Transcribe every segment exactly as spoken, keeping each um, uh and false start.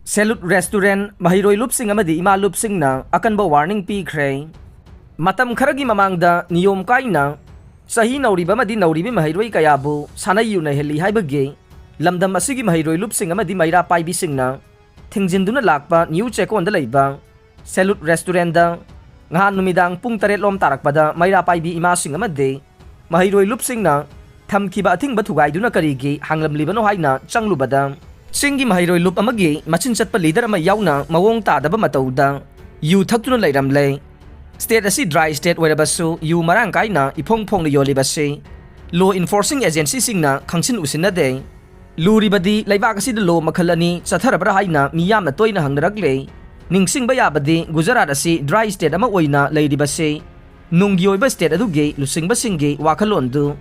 Salute Restaurant ꯃꯍꯩꯔꯣꯏ ꯂꯨꯞꯁꯤꯡ ꯑꯃꯗꯤ ꯏꯃꯥ ꯂꯨꯞꯁꯤꯡꯅ ꯑꯀꯟꯕ warning ꯄꯤꯈ꯭ꯔꯦ꯫ ꯃꯇꯝ ꯈꯔꯒꯤ ꯃꯃꯥꯡꯗ ꯅꯤꯌꯣꯝ ꯀꯥꯏꯅ ꯆꯍꯤ ꯅꯧꯔꯤꯕ ꯑꯃꯗꯤ ꯅꯧꯔꯤꯕꯤ ꯃꯍꯩꯔꯣꯏ ꯀꯌꯥꯕꯨ ꯁꯥꯟꯅ ꯌꯨꯅꯍꯜꯂꯤ ꯍꯥꯏꯕꯒꯤ ꯂꯝꯗꯝ ꯑꯁꯤꯒꯤ ꯃꯍꯩꯔꯣꯏ ꯂꯨꯞꯁꯤꯡ ꯑꯃꯗꯤ ꯃꯩꯔꯥ ꯄꯥꯏꯕꯤꯁꯤꯡꯅ ꯊꯤꯡꯖꯤꯟꯗꯨꯅ ꯂꯥꯛꯄ ꯅ꯭ꯌꯨ ꯆꯦꯛꯀꯣꯟꯗ ꯂꯩꯕ Salute Restaurantꯗ ꯅꯍꯥꯟ ꯅꯨꯃꯤꯗꯥꯡ ꯄꯨꯡ ꯇꯔꯦꯠ ꯂꯣꯝ ꯇꯥꯔꯛꯄꯗ ꯃꯩꯔꯥ ꯄꯥꯏꯕꯤ ꯏꯃꯥꯁꯤꯡ ꯑꯃꯗꯤ ꯃꯍꯩꯔꯣꯏ ꯂꯨꯞꯁꯤꯡꯅ ꯊꯝꯈꯤꯕ ꯑꯊꯤꯡꯕ ꯊꯨꯒꯥꯏꯗꯨꯅ ꯀꯔꯤꯒꯤ ꯍꯥꯡꯂꯝꯂꯤꯕꯅꯣ ꯍꯥꯏꯅ ꯆꯪꯂꯨꯕꯗ, ꯆꯤꯡꯒꯤ ꯃꯍꯩꯔꯣꯏ ꯂꯨꯞ ꯑꯃꯒꯤ ꯃꯆꯤꯟ ꯆꯠꯄ leader ꯑꯃ ꯌꯥꯎꯅ ꯃꯑꯣꯡ ꯇꯥꯗꯕ ꯃꯇꯧꯗ ꯌꯨ ꯊꯛꯇꯨꯅ ꯂꯩꯔꯝꯂꯦ꯫ State ꯑꯁꯤ dry state ꯑꯣꯏꯔꯕꯁꯨ ꯌꯨ ꯃꯔꯥꯡ ꯀꯥꯏꯅ ꯏꯐꯣꯡ ꯐꯣꯡꯅ ꯌꯣꯜꯂꯤꯕꯁꯤ law enforcing agencyꯁꯤꯡꯅ ꯈꯪꯁꯤꯟ ꯎꯁꯤꯟꯅꯗꯦ꯫ ꯂꯨꯔꯤꯕꯗꯤ ꯂꯩꯕꯥꯛ ꯑꯁꯤꯗ law ꯃꯈꯜ ꯑꯅꯤ ꯆꯠꯊꯔꯕ꯭ꯔꯥ ꯍꯥꯏꯅ ꯃꯤꯌꯥꯝꯅ ꯇꯣꯏꯅ ꯍꯪꯅꯔꯛꯂꯦ꯫ ꯅꯤꯡꯁꯤꯡꯕ ꯌꯥꯕꯗꯤ ꯒꯨꯖꯔꯥꯠ ꯑꯁꯤ dry state ꯑꯃ ꯑꯣꯏꯅ ꯂꯩꯔꯤꯕꯁꯤ ꯅꯨꯡꯒꯤ ꯑꯣꯏꯕ state ꯑꯗꯨꯒꯤ ꯂꯨꯆꯤꯡꯕꯁꯤꯡꯒꯤ ꯋꯥꯈꯜꯂꯣꯟꯗꯨ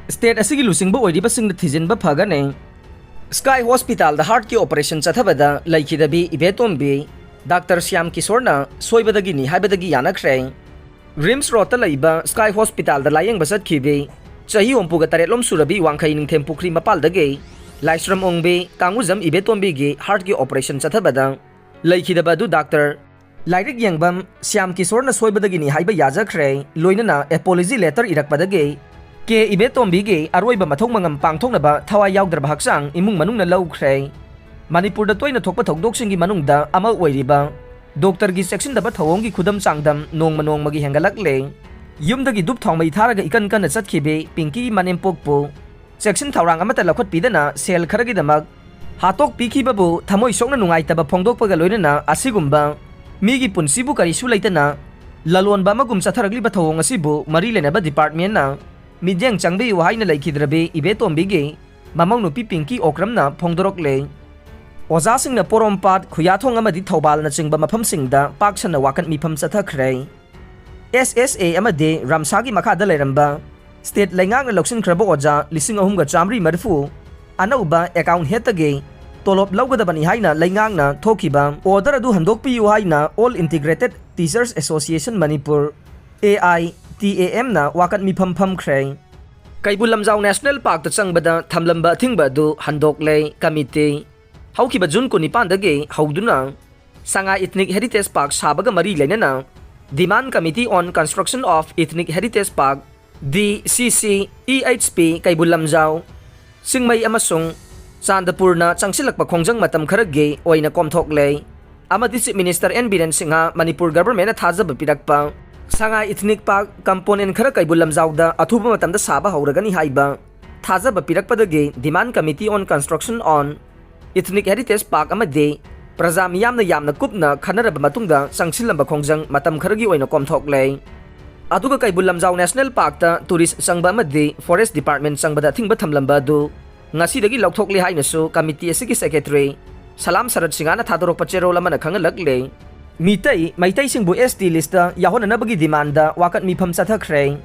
state ꯑꯁꯤꯒꯤ ꯂꯨꯆꯤꯡꯕ ꯑꯣꯏꯔꯤꯕꯁꯤꯡꯅ ꯊꯤꯖꯤꯟꯕ ꯐꯒꯅꯤ꯫ Sky Hospitalꯗ heartꯀꯤ operation ꯆꯠꯊꯕꯗ ꯂꯩꯈꯤꯗꯕꯤ ꯏꯕꯦꯇꯣꯝꯕꯤ ꯗꯥꯛꯇꯔ ꯁ꯭ꯌꯥꯝ ꯀꯤꯁꯣꯔꯅ ꯁꯣꯏꯕꯗꯒꯤꯅꯤ ꯍꯥꯏꯕꯗꯒꯤ ꯌꯥꯅꯈ꯭ꯔꯦ꯫ RIMS Roadꯇ ꯂꯩꯕ Sky Hospitalꯗ ꯂꯥꯌꯦꯡꯕ ꯆꯠꯈꯤꯕꯤ ꯆꯍꯤ ꯍꯨꯝꯐꯨꯒ ꯇꯔꯦꯠꯂꯣꯝ ꯁꯨꯔꯕꯤ ꯋꯥꯡꯈꯩ ꯅꯤꯡꯊꯦꯝ ꯄꯨꯈ꯭ꯔꯤ ꯃꯄꯥꯜꯗꯒꯤ ꯂꯥꯏꯁ꯭ꯔꯝ ꯑꯣꯡꯕꯤ ꯀꯥꯡꯉꯨꯖꯝ ꯏꯕꯦꯇꯣꯝꯕꯤꯒꯤ heartꯀꯤ operation ꯆꯠꯊꯕꯗ ꯂꯩꯈꯤꯗꯕ ꯑꯗꯨ ꯗꯥꯛꯇꯔ ꯂꯥꯏꯔꯤꯛ ꯌꯦꯡꯕꯝ ꯁ꯭ꯌꯥꯝ ꯀꯤꯁꯣꯔꯅ ꯁꯣꯏꯕꯗꯒꯤꯅꯤ ꯍꯥꯏꯕ ꯌꯥꯖꯈ꯭ꯔꯦ, ꯂꯣꯏꯅꯅ apology letter ꯏꯔꯛꯄꯗꯒꯤ ꯀꯦ ꯏꯕꯦꯇꯣꯝꯕꯤꯒꯤ ꯑꯔꯣꯏꯕ ꯃꯊꯧ ꯃꯉꯝ ꯄꯥꯡꯊꯣꯛꯅꯕ ꯊꯋꯥꯏ ꯌꯥꯎꯗ꯭ꯔꯕ ꯍꯛꯆꯥꯡ ꯏꯃꯨꯡ ꯃꯅꯨꯡꯅ ꯂꯧꯈ꯭ꯔꯦ꯫ ꯃꯅꯤꯄꯨꯔꯗ ꯇꯣꯏꯅ ꯊꯣꯛꯄ ꯊꯧꯗꯣꯛꯁꯤꯡꯒꯤ ꯃꯅꯨꯡꯗ ꯑꯃ ꯑꯣꯏꯔꯤꯕ ꯗꯣꯛꯇꯔꯒꯤ ꯆꯦꯛꯁꯤꯟꯗꯕ ꯊꯧꯑꯣꯡꯒꯤ ꯈꯨꯗꯝ ꯆꯥꯡꯗꯝ ꯅꯣꯡꯃ ꯅꯣꯡꯃꯒꯤ ꯍꯦꯟꯒꯠꯂꯛꯂꯦ꯫ ꯌꯨꯝꯗꯒꯤ ꯙꯨꯞ ꯊꯥꯎꯃꯩ ꯊꯥꯔꯒ ꯏꯀꯟ ꯀꯟꯅ ꯆꯠꯈꯤꯕꯤ ꯄꯤꯡꯀꯤ ꯃꯅꯦꯝꯄꯣꯛꯄꯨ ꯆꯦꯛꯁꯤꯟ ꯊꯧꯔꯥꯡ ꯑꯃꯠꯇ ꯂꯧꯈꯠꯄꯤꯗꯅ ꯁꯦꯜ ꯈꯔꯒꯤꯗꯃꯛ ꯍꯥꯠꯇꯣꯛꯄꯤꯈꯤꯕꯕꯨ ꯊꯃꯣꯏ ꯁꯣꯛꯅ ꯅꯨꯡꯉꯥꯏꯇꯕ ꯐꯣꯡꯗꯣꯛꯄꯒ ꯂꯣꯏꯅꯅ ꯑꯁꯤꯒꯨꯝꯕ ꯃꯤꯒꯤ ꯄꯨꯟꯁꯤꯕꯨ ꯀꯔꯤꯁꯨ ꯂꯩꯇꯅ ꯂꯂꯣꯟꯕ ꯑꯃꯒꯨꯝ ꯆꯠꯊꯔꯛꯂꯤꯕ ꯊꯧꯑꯣꯡ ꯑꯁꯤꯕꯨ ꯃꯔꯤ ꯂꯩꯅꯕ departmentꯅ ꯃꯤꯠꯌꯦꯡ ꯆꯪꯕꯤꯌꯨ ꯍꯥꯏꯅ ꯂꯩꯈꯤꯗ꯭ꯔꯕꯤ ꯏꯕꯦꯇꯣꯝꯕꯤꯒꯤ ꯃꯃꯧ ꯅꯨꯄꯤ ꯄꯤꯡꯀꯤ ꯑꯣꯀ꯭ꯔꯝꯅ ꯐꯣꯡꯗꯣꯔꯛꯂꯦ꯫ ꯑꯣꯖꯥꯁꯤꯡꯅ ꯄꯣꯔꯣꯝꯄꯥꯠ, ꯈꯨꯌꯥꯊꯣꯡ ꯑꯃꯗꯤ ꯊꯧꯕꯥꯜꯅꯆꯤꯡꯕ ꯃꯐꯝꯁꯤꯡꯗ ꯄꯥꯛ ꯁꯟꯅ ꯋꯥꯀꯠ ꯃꯤꯐꯝ ꯆꯠꯊꯈ꯭ꯔꯦ꯫ ꯑꯦꯁ ꯑꯦꯁ ꯑꯦ ꯑꯃꯗꯤ ꯔꯝꯁꯥꯒꯤ ꯃꯈꯥꯗ ꯂꯩꯔꯝꯕ state ꯂꯩꯉꯥꯛꯅ ꯂꯧꯁꯤꯟꯈ꯭ꯔꯕ ꯑꯣꯖꯥ ꯂꯤꯁꯤꯡ ꯑꯍꯨꯝꯒ ꯆꯥꯃꯔꯤ ꯃꯔꯤꯐꯨ ꯑꯅꯧꯕ account headꯇꯒꯤ ꯇꯣꯂꯣꯞ ꯂꯧꯒꯗꯕꯅꯤ ꯍꯥꯏꯅ ꯂꯩꯉꯥꯛꯅ ꯊꯣꯛꯈꯤꯕ order ꯑꯗꯨ ꯍꯟꯗꯣꯛꯄꯤꯌꯨ ꯍꯥꯏꯅ All Integrated Teachers Association Manipur, A I T A Mꯅ ꯋꯥꯀꯠ ꯃꯤꯐꯝ ꯐꯝꯈ꯭ꯔꯦ꯫ ꯀꯩꯕꯨꯜ ꯂꯝꯖꯥꯎ National Parkꯇ ꯆꯪꯕꯗ ꯊꯝꯂꯝꯕ ꯑꯊꯤꯡꯕ ꯑꯗꯨ ꯍꯟꯗꯣꯛꯂꯦ꯫ Committee ꯍꯧꯈꯤꯕ ꯖꯨꯟ ꯀꯨꯟꯅꯤꯄꯥꯟꯗꯒꯤ ꯍꯧꯗꯨꯅ ꯁꯉꯥꯏ Ethnic Heritage Park ꯁꯥꯕꯒ ꯃꯔꯤ ꯂꯩꯅꯅ Demand Committee on Construction of Ethnic Heritage Park, D C C E H P, Keibul Lamjao, ꯆꯤꯡꯃꯩ ꯑꯃꯁꯨꯡ ꯆꯥꯟꯗꯄꯨꯔꯅ ꯆꯪꯁꯤꯜꯂꯛꯄ ꯈꯣꯡꯖꯪ ꯃꯇꯝ ꯈꯔꯒꯤ ꯑꯣꯏꯅ ꯀꯣꯝꯊꯣꯛꯂꯦ ꯑꯃꯗꯤ Chief Minister N Biren Singha Manipur governmentꯅ ꯊꯥꯖꯕ ꯄꯤꯔꯛꯄ ꯁꯉꯥꯏ Ethnic Park component ꯈꯔ ꯀꯩꯕꯨꯜ ꯂꯝꯖꯥꯎꯗ ꯑꯊꯨꯕ ꯃꯇꯝꯗ ꯁꯥꯕ ꯍꯧꯔꯒꯅꯤ ꯍꯥꯏꯕ ꯊꯥꯖꯕ ꯄꯤꯔꯛꯄꯗꯒꯤ Demand Committee on Construction on Ethnic Heritage Park ꯑꯃꯗꯤ ꯄ꯭ꯔꯖꯥ ꯃꯤꯌꯥꯝꯅ ꯌꯥꯝꯅ ꯀꯨꯞꯅ ꯈꯟꯅꯔꯕ ꯃꯇꯨꯡꯗ ꯆꯪꯁꯤꯜꯂꯝꯕ ꯈꯣꯡꯖꯪ ꯃꯇꯝ ꯈꯔꯒꯤ ꯑꯣꯏꯅ ꯀꯣꯝꯊꯣꯛꯂꯦ꯫ ꯑꯗꯨꯒ ꯀꯩꯕꯨꯜ ꯂꯝꯖꯥꯎ National Parkꯇ tourist ꯆꯪꯕ ꯑꯃꯗꯤ Forest Department ꯆꯪꯕꯗ ꯑꯊꯤꯡꯕ ꯊꯝꯂꯝꯕ ꯑꯗꯨ ꯉꯁꯤꯗꯒꯤ ꯂꯧꯊꯣꯛꯂꯦ ꯍꯥꯏꯅꯁꯨ committee ꯑꯁꯤꯒꯤ secretary ꯁꯂꯥꯝ ꯁꯔꯠ ꯁꯤꯡꯍꯅ ꯊꯥꯗꯣꯔꯛꯄ ꯆꯦꯔꯣꯜ ꯑꯃꯅ ꯈꯪꯍꯜꯂꯛꯂꯦ꯫ ꯃꯤꯇꯩ, ꯃꯩꯇꯩꯁꯤꯡꯕꯨ S T listꯇ ꯌꯥꯎꯍꯟꯅꯅꯕꯒꯤ demandꯗ ꯋꯥꯀꯠ ꯃꯤꯐꯝ ꯆꯠꯊꯈ꯭ꯔꯦ꯫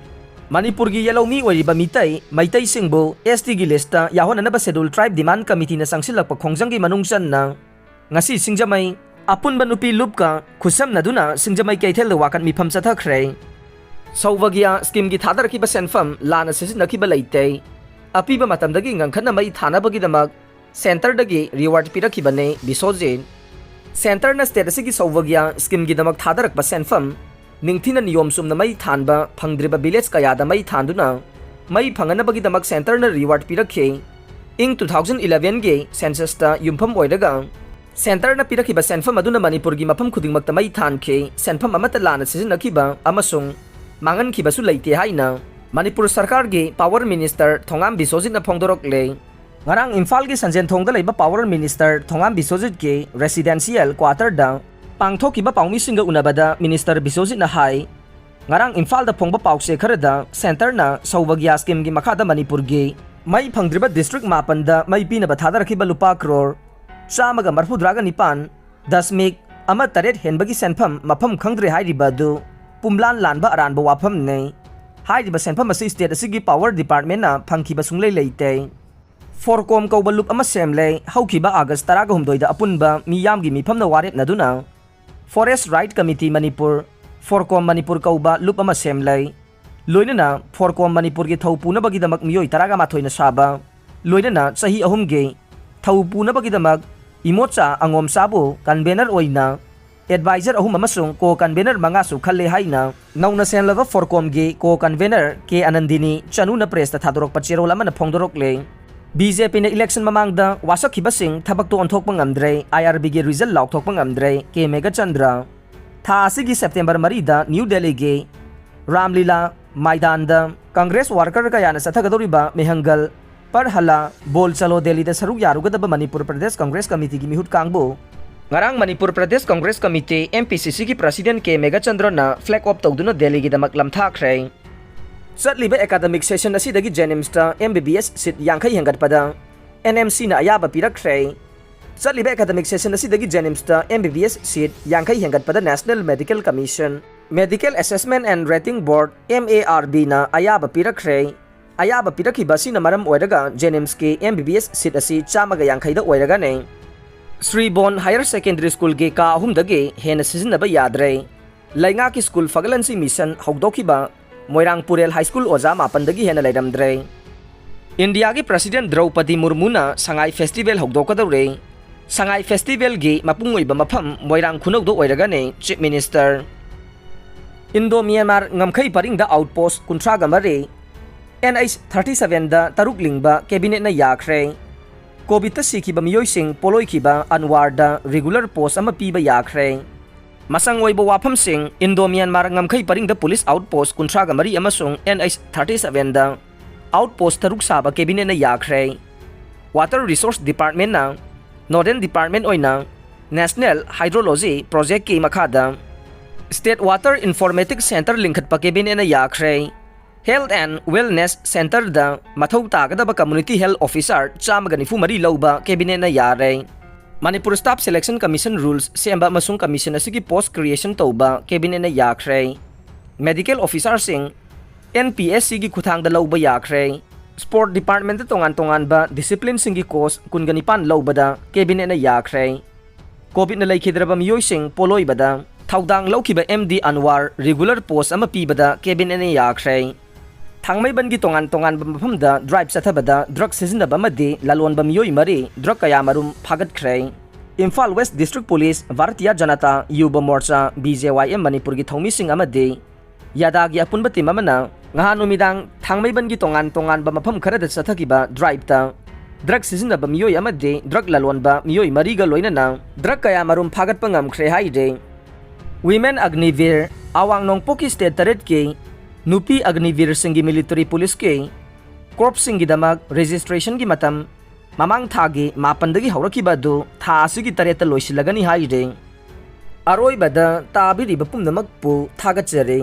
ꯃꯅꯤꯄꯨꯔꯒꯤ ꯌꯦꯜꯍꯧꯃꯤ ꯑꯣꯏꯔꯤꯕ Meitei, ꯃꯩꯇꯩꯁꯤꯡꯕꯨ S Tꯒꯤ listꯇ ꯌꯥꯎꯍꯟꯅꯅꯕ Scheduled Tribe Demand Committeeꯅ ꯆꯪꯁꯤꯜꯂꯛꯄ ꯈꯣꯡꯖꯪꯒꯤ ꯃꯅꯨꯡ ꯆꯟꯅ ꯉꯁꯤ ꯁꯤꯡꯖꯃꯩ ꯑꯄꯨꯟꯕ ꯅꯨꯄꯤ ꯂꯨꯞꯀ ꯈꯨꯠꯁꯝꯅꯗꯨꯅ ꯁꯤꯡꯖꯃꯩ ꯀꯩꯊꯦꯜꯗ ꯋꯥꯀꯠ ꯃꯤꯐꯝ ꯆꯠꯊꯈ꯭ꯔꯦ꯫ ꯁꯧꯚꯥꯒ꯭ꯌꯥ schemeꯒꯤ ꯊꯥꯗꯔꯛꯈꯤꯕ ꯁꯦꯟꯐꯝ ꯂꯥꯟꯅ ꯁꯤꯖꯤꯟꯅꯈꯤꯕ ꯂꯩꯇꯦ꯫ ꯑꯄꯤꯕ ꯃꯇꯝꯗꯒꯤ ꯉꯟꯈꯠꯅ ꯃꯩ ꯊꯥꯅꯕꯒꯤꯗꯃꯛ centreꯗꯒꯤ reward ꯄꯤꯔꯛꯈꯤꯕꯅꯦ ꯕꯤꯁꯣꯖꯤꯠ꯫ Centreꯅ state ꯑꯁꯤꯒꯤ ꯁꯧꯚꯥꯒ꯭ꯌꯥ schemeꯒꯤꯗꯃꯛ ꯊꯥꯗꯔꯛꯄ ꯁꯦꯟꯐꯝ ꯅꯤꯡꯊꯤꯅ ꯅꯤꯌꯣꯝ ꯆꯨꯝꯅ ꯃꯩ ꯊꯥꯟꯕ ꯐꯪꯗ꯭ꯔꯤꯕ village ꯀꯌꯥꯗ ꯃꯩ ꯊꯥꯟꯗꯨꯅ ꯃꯩ ꯐꯪꯅꯅꯕꯒꯤꯗꯃꯛ centreꯅ reward ꯄꯤꯔꯛꯈꯤ꯫ ꯏꯪ two thousand elevenꯒꯤ censusꯇ ꯌꯨꯝꯐꯝ ꯑꯣꯏꯔꯒ centreꯅ ꯄꯤꯔꯛꯈꯤꯕ ꯁꯦꯟꯐꯝ ꯑꯗꯨꯅ ꯃꯅꯤꯄꯨꯔꯒꯤ ꯃꯐꯝ ꯈꯨꯗꯤꯡꯃꯛꯇ ꯃꯩ ꯊꯥꯟꯈꯤ꯫ ꯁꯦꯟꯐꯝ ꯑꯃꯠꯇ ꯂꯥꯟꯅ ꯁꯤꯖꯤꯟꯅꯈꯤꯕ ꯑꯃꯁꯨꯡ ꯃꯥꯡꯍꯟꯈꯤꯕꯁꯨ ꯂꯩꯇꯦ ꯍꯥꯏꯅ ꯃꯅꯤꯄꯨꯔ ꯁꯔꯀꯥꯔꯒꯤ power minister ꯊꯣꯉꯥꯝ ꯕꯤꯁꯣꯖꯤꯠꯅ ꯐꯣꯡꯗꯣꯔꯛꯂꯦ꯫ ꯉꯔꯥꯡ ꯏꯝꯐꯥꯜꯒꯤ ꯁꯟꯖꯦꯟꯊꯣꯡꯗ ꯂꯩꯕ power minister ꯊꯣꯉꯥꯝ ꯕꯤꯁꯣꯖꯤꯠꯀꯤ residential quarterꯗ ꯄꯥꯡꯊꯣꯛꯈꯤꯕ ꯄꯥꯎꯃꯤꯁꯤꯡꯒ ꯎꯅꯕꯗ minister ꯕꯤꯁꯣꯖꯤꯠꯅ ꯍꯥꯏ, ꯉꯔꯥꯡ ꯏꯝꯐꯥꯜꯗ ꯐꯣꯡꯕ ꯄꯥꯎꯆꯦ ꯈꯔꯗ centreꯅ ꯁꯧꯚꯥꯒ꯭ꯌꯥ schemeꯒꯤ ꯃꯈꯥꯗ ꯃꯅꯤꯄꯨꯔꯒꯤ ꯃꯩ ꯐꯪꯗ꯭ꯔꯤꯕ district ꯃꯥꯄꯟꯗ ꯃꯩ ꯄꯤꯅꯕ ꯊꯥꯗꯔꯛꯈꯤꯕ ꯂꯨꯄꯥ ꯀ꯭ꯔꯣꯔ ꯆꯥꯝꯃꯒ ꯃꯔꯐꯨꯇꯔꯥꯒ ꯅꯤꯄꯥꯟ ꯗꯁꯃꯤꯛ ꯑꯃ ꯇꯔꯦꯠ ꯍꯦꯟꯕꯒꯤ ꯁꯦꯟꯐꯝ ꯃꯐꯝ ꯈꯪꯗ꯭ꯔꯦ ꯍꯥꯏꯔꯤꯕ ꯑꯗꯨ ꯄꯨꯝꯂꯥꯟ ꯂꯥꯟꯕ ꯑꯔꯥꯟꯕ ꯋꯥꯐꯝꯅꯤ꯫ ꯍꯥꯏꯔꯤꯕ ꯁꯦꯟꯐꯝ ꯑꯁꯤ state ꯑꯁꯤꯒꯤ power departmentꯅ ꯐꯪꯈꯤꯕ ꯁꯨꯡꯂꯩ ꯂꯩꯇꯦ꯫ ꯐꯣꯔꯀꯣꯝ ꯀꯧꯕ ꯂꯨꯞ ꯑꯃ ꯁꯦꯝꯂꯦ꯫ ꯍꯧꯈꯤꯕ ꯑꯥꯒꯁ ꯇꯔꯥꯒ ꯍꯨꯝꯗꯣꯏꯗ ꯑꯄꯨꯟꯕ ꯃꯤꯌꯥꯝꯒꯤ ꯃꯤꯐꯝꯅ ꯋꯥꯔꯦꯞꯅꯗꯨꯅ Forest Right Committee Manipur, ꯐꯣꯔꯀꯣꯝ Manipur ꯀꯧꯕ ꯂꯨꯞ ꯑꯃ ꯁꯦꯝꯂꯦ꯫ ꯂꯣꯏꯅꯅ ꯐꯣꯔꯀꯣꯝ ꯃꯅꯤꯄꯨꯔꯒꯤ ꯊꯧ ꯄꯨꯅꯕꯒꯤꯗꯃꯛ ꯃꯤꯑꯣꯏ ꯇꯔꯥꯒ ꯃꯥꯊꯣꯏꯅ ꯁꯥꯕ, ꯂꯣꯏꯅꯅ ꯆꯍꯤ ꯑꯍꯨꯝꯒꯤ ꯊꯧ ꯄꯨꯅꯕꯒꯤꯗꯃꯛ ꯏꯃꯣꯆꯥ ꯑꯉꯣꯝꯆꯥꯕꯨ convener ꯑꯣꯏꯅ advisor ꯑꯍꯨꯝ ꯑꯃꯁꯨꯡ co-convener ꯃꯉꯥꯁꯨ ꯈꯜꯂꯦ ꯍꯥꯏꯅ ꯅꯧꯅ ꯁꯦꯝꯂꯕ ꯐꯣꯔꯀꯣꯝꯒꯤ co-convener ꯀꯦ ꯑꯅꯟꯗꯤꯅꯤ ꯆꯅꯨꯅ pressꯇ ꯊꯥꯗꯣꯔꯛꯄ ꯆꯦꯔꯣꯜ ꯑꯃꯅ ꯐꯣꯡꯗꯣꯔꯛꯂꯦ꯫ ꯕꯤ ꯖꯦ ꯄꯤꯅ election ꯃꯃꯥꯡꯗ ꯋꯥꯁꯛꯈꯤꯕꯁꯤꯡ ꯊꯕꯛꯇꯣ ꯑꯣꯟꯊꯣꯛꯄ ꯉꯝꯗ꯭ꯔꯦ, ꯑꯥꯏ ꯑꯥꯔ ꯕꯤꯒꯤ result ꯂꯥꯎꯊꯣꯛꯄ ꯉꯝꯗ꯭ꯔꯦ, ꯀꯦ ꯃꯦꯘꯆꯟꯗ꯭ꯔ꯫ ꯊꯥ ꯑꯁꯤꯒꯤ September ꯃꯔꯤꯗ ꯅ꯭ꯌꯨ ꯗꯦꯜꯂꯤꯒꯤ ꯔꯥꯝꯂꯤꯂꯥ ꯃꯥꯏꯗꯥꯟꯗ Congress worker ꯀꯌꯥꯅ ꯆꯠꯊꯒꯗꯧꯔꯤꯕ ꯃꯦꯍꯪꯒꯜ ꯄꯔꯍꯂꯥ ꯕꯣꯜ ꯆꯂꯣ ꯗꯦꯜꯂꯤꯗ ꯁꯔꯨꯛ ꯌꯥꯔꯨꯒꯗꯕ ꯃꯅꯤꯄꯨꯔ ꯄ꯭ꯔꯗꯦꯁ Congress Committeeꯒꯤ ꯃꯤꯍꯨꯠ ꯀꯥꯡꯕꯨ ꯉꯔꯥꯡ Manipur Pradesh Congress Committee, M P C Cꯒꯤ president ꯀꯦ ꯃꯦꯘꯆꯟꯗ꯭ꯔꯅ flag off ꯇꯧꯗꯨꯅ ꯗꯦꯜꯂꯤꯒꯤꯗꯃꯛ ꯂꯝꯊꯥꯈ꯭ꯔꯦ꯫ ꯆꯠꯂꯤꯕ academic session ꯑꯁꯤꯗꯒꯤ JNIMSꯇ M B B S seat ꯌꯥꯡꯈꯩ ꯍꯦꯟꯒꯠꯄꯗ N M Cꯅ ꯑꯌꯥꯕ ꯄꯤꯔꯛꯈ꯭ꯔꯦ꯫ ꯆꯠꯂꯤꯕ academic session ꯑꯁꯤꯗꯒꯤ JNIMSꯇ M B B S seat ꯌꯥꯡꯈꯩ ꯍꯦꯟꯒꯠꯄꯗ National Medical Commission, Medical Assessment and Rating Board, M A R Bꯅ ꯑꯌꯥꯕ ꯄꯤꯔꯛꯈ꯭ꯔꯦ꯫ ꯑꯌꯥꯕ ꯄꯤꯔꯛꯈꯤꯕ ꯑꯁꯤꯅ ꯃꯔꯝ ꯑꯣꯏꯔꯒ JNIMSꯀꯤ M B B S seat ꯑꯁꯤ ꯆꯥꯝꯃꯒ ꯌꯥꯡꯈꯩꯗ ꯑꯣꯏꯔꯒꯅꯤ꯫ ꯁ꯭ꯔꯤꯕꯣꯟ Higher Secondary Schoolꯒꯤ ꯀꯥ ꯑꯍꯨꯝꯗꯒꯤ ꯍꯦꯟꯅ ꯁꯤꯖꯤꯟꯅꯕ ꯌꯥꯗ꯭ꯔꯦ꯫ ꯂꯩꯉꯥꯛꯀꯤ ꯁ꯭ꯀꯨꯜ ꯐꯒꯠꯍꯟꯁꯤ ꯃꯤꯁꯟ ꯍꯧꯗꯣꯛꯈꯤꯕ ꯃꯣꯏꯔꯥꯡ ꯄꯨꯔꯦꯜ ꯍꯥꯏ ꯁ꯭ꯀꯨꯜ ꯑꯣꯖꯥ ꯃꯥꯄꯟꯗꯒꯤ ꯍꯦꯟꯅ ꯂꯩꯔꯝꯗ꯭ꯔꯦ꯫ ꯏꯟꯗꯤꯌꯥꯒꯤ president ꯗ꯭ꯔꯧꯄꯗꯤ ꯃꯨꯔꯃꯨꯅ ꯁꯉꯥꯏ festival ꯍꯧꯗꯣꯛꯀꯗꯧꯔꯦ꯫ ꯁꯉꯥꯏ festivalꯒꯤ ꯃꯄꯨꯡ ꯑꯣꯏꯕ ꯃꯐꯝ ꯃꯣꯏꯔꯥꯡ ꯈꯨꯅꯧꯗ ꯑꯣꯏꯔꯒꯅꯤ, Chief Minister꯫ Indo Myanmar ꯉꯝꯈꯩ ꯄꯔꯤꯡꯗ outpost ꯀꯨꯟꯊ꯭ꯔꯥꯒ ꯃꯔꯤ, N H thirty sevenꯗ ꯇꯔꯨꯛ ꯂꯤꯡꯕ cabinetꯅ ꯌꯥꯈ꯭ꯔꯦ꯫ COVIDꯇ ꯁꯤꯈꯤꯕ ꯃꯤꯑꯣꯏꯁꯤꯡ ꯄꯣꯠꯂꯣꯏꯈꯤꯕ ꯑꯟꯋꯥꯔꯗ regular post ꯑꯃ ꯄꯤꯕ ꯌꯥꯈ꯭ꯔꯦ꯫ ꯃꯆꯪ ꯑꯣꯏꯕ ꯋꯥꯐꯝꯁꯤꯡ: Indo Myanmar ꯉꯝꯈꯩ ꯄꯔꯤꯡꯗ police outpost ꯀꯨꯟꯊ꯭ꯔꯥꯒ ꯃꯔꯤ ꯑꯃꯁꯨꯡ N H thirty sevenꯗ outpost ꯇꯔꯨꯛ ꯁꯥꯕ cabinetꯅ ꯌꯥꯈ꯭ꯔꯦ꯫ Water Resource Departmentꯅ nodal department ꯑꯣꯏꯅ National Hydrology Projectꯀꯤ ꯃꯈꯥꯗ State Water Informatics Center ꯂꯤꯡꯈꯠꯄ cabinetꯅ ꯌꯥꯈ꯭ꯔꯦ꯫ Health and Wellness Centreꯗ ꯃꯊꯧ ꯇꯥꯒꯗꯕ community health officer ꯆꯥꯝꯃꯒ ꯅꯤꯐꯨ ꯃꯔꯤ ꯂꯧꯕ cabinetꯅ ꯌꯥꯔꯦ꯫ Manipur Staff Selection Commission rules ꯁꯦꯝꯕ ꯑꯃꯁꯨꯡ commission ꯑꯁꯤꯒꯤ post creation ꯇꯧꯕ cabinetꯅ ꯌꯥꯈ꯭ꯔꯦ꯫ Medical officerꯁꯤꯡ N P S Cꯒꯤ ꯈꯨꯠꯊꯥꯡꯗ ꯂꯧꯕ ꯌꯥꯈ꯭ꯔꯦ꯫ Sport Departmentꯇ ꯇꯣꯉꯥꯟ ꯇꯣꯉꯥꯟꯕ disciplineꯁꯤꯡꯒꯤ course ꯀꯨꯟꯒ ꯅꯤꯄꯥꯟ ꯂꯧꯕꯗ cabinetꯅ ꯌꯥꯈ꯭ꯔꯦ꯫ COVIDꯅ ꯂꯩꯈꯤꯗ꯭ꯔꯕ ꯃꯤꯑꯣꯏꯁꯤꯡ ꯄꯣꯠꯂꯣꯏꯕꯗ ꯊꯧꯗꯥꯡ ꯂꯧꯈꯤꯕ M D Anwar regular post ꯑꯃ ꯄꯤꯕꯗ cabinetꯅ ꯌꯥꯈ꯭ꯔꯦ꯫ ꯊꯥꯡꯃꯩꯕꯟꯒꯤ ꯇꯣꯉꯥꯟ ꯇꯣꯉꯥꯟꯕ ꯃꯐꯝꯗ ꯗ꯭ꯔꯥꯏꯚ ꯆꯠꯊꯕꯗ ꯗ꯭ꯔꯒ ꯁꯤꯖꯤꯟꯅꯕ ꯑꯃꯗꯤ ꯂꯂꯣꯟꯕ ꯃꯤꯑꯣꯏ ꯃꯔꯤ ꯗ꯭ꯔꯒ ꯀꯌꯥꯃꯔꯨꯝ ꯐꯥꯒꯠꯈ꯭ꯔꯦ꯫ Imphal west district police, Bharatiya Janata Yuva Morcha, B J Y M ꯃꯅꯤꯄꯨꯔꯒꯤ ꯊꯧꯃꯤꯁꯤꯡ ꯑꯃꯗꯤ ꯌꯥꯗꯥꯒꯤ ꯑꯄꯨꯟꯕ ꯇꯤꯝ ꯑꯃꯅ ꯉꯍꯥꯟ ꯅꯨꯃꯤꯗꯥꯡ ꯊꯥꯡꯃꯩꯕꯟꯒꯤ ꯇꯣꯉꯥꯟ ꯇꯣꯉꯥꯟꯕ ꯃꯐꯝ ꯈꯔꯗ ꯆꯠꯊꯈꯤꯕ ꯗ꯭ꯔꯥꯏꯚꯇ ꯗ꯭ꯔꯒ ꯁꯤꯖꯤꯟꯅꯕ ꯃꯤꯑꯣꯏ ꯑꯃꯗꯤ ꯗ꯭ꯔꯒ ꯂꯂꯣꯟꯕ ꯃꯤꯑꯣꯏ ꯃꯔꯤꯒ ꯂꯣꯏꯅꯅ ꯗ꯭ꯔꯒ ꯀꯌꯥꯃꯔꯨꯝ ꯐꯥꯒꯠꯄ ꯉꯝꯈ꯭ꯔꯦ ꯍꯥꯏꯔꯦ꯫ ꯋꯤꯃꯦꯟ ꯑꯒꯅꯤꯚꯤꯔ, ꯑꯋꯥꯡ ꯅꯣꯡꯄꯣꯛꯀꯤ ꯁ꯭ꯇꯦꯠ ꯇꯔꯦꯠꯀꯤ ꯅꯨꯄꯤ ꯑꯒꯅꯤꯚꯤꯔꯁꯤꯡꯒꯤ ꯃꯤꯂꯤꯇꯔꯤ ꯄꯨꯂꯤꯁꯀꯤ ꯀꯣꯔꯞꯁꯁꯤꯡꯒꯤꯗꯃꯛ ꯔꯦꯖꯤꯁꯇ꯭ꯔꯦꯁꯟꯒꯤ ꯃꯇꯝ ꯃꯃꯥꯡ ꯊꯥꯒꯤ ꯃꯥꯄꯟꯗꯒꯤ ꯍꯧꯔꯛꯈꯤꯕ ꯑꯗꯨ ꯊꯥ ꯑꯁꯤꯒꯤ ꯇꯔꯦꯠꯇ ꯂꯣꯏꯁꯤꯜꯂꯒꯅꯤ ꯍꯥꯏꯔꯦ꯫ ꯑꯔꯣꯏꯕꯗ ꯇꯥꯕꯤꯔꯤꯕ ꯄꯨꯝꯅꯃꯛꯄꯨ ꯊꯥꯒꯠꯆꯔꯤ꯫